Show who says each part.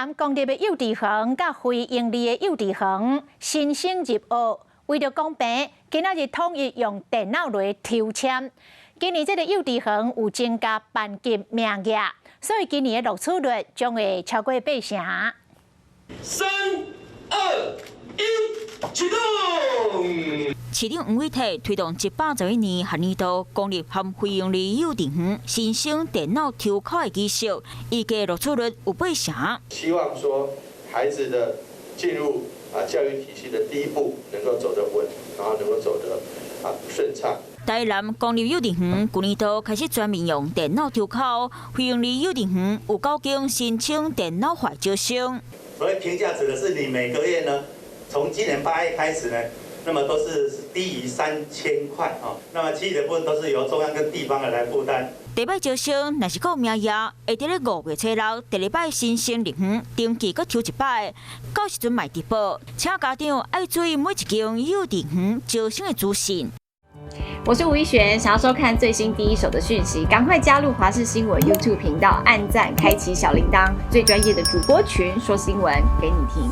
Speaker 1: 南公立的幼稚園佮非營利的幼稚園新生入學，為著公平，今仔日統一用電腦來抽籤。今年這个幼稚園有增加班級名額，所以今年的錄取率將會超過八成。
Speaker 2: 三、二、一，啟動！
Speaker 3: 市長黃偉哲推動111年學年度公立和非營利幼稚園新生電腦抽考的儀式，預計錄取率有八成。
Speaker 4: 希望說孩子的進入教育體系的第一步能夠走得穩，然後能夠走得順暢。
Speaker 3: 台南公立幼稚園舊年度開始全面用電腦抽考，非營利幼稚園有九間申請電腦化招生。
Speaker 5: 所謂評價指的是你每個月呢，從今年8月開始呢，那麼都是低於3000塊啊，那麼其餘的部分都是由中央跟地方的來負擔。
Speaker 3: 第一擺招生，若是閣有名額，會佇咧5月初六，第二擺新生入園登記閣抽一擺，到時陣嘛會直播，請家長愛注意每一間幼稚園招生的資訊。
Speaker 6: 我是吳一璇，想要收看最新第一手的訊息，趕快加入華視新聞 YouTube 頻道，按讚，開啟小鈴鐺，最專業的主播群說新聞給你聽。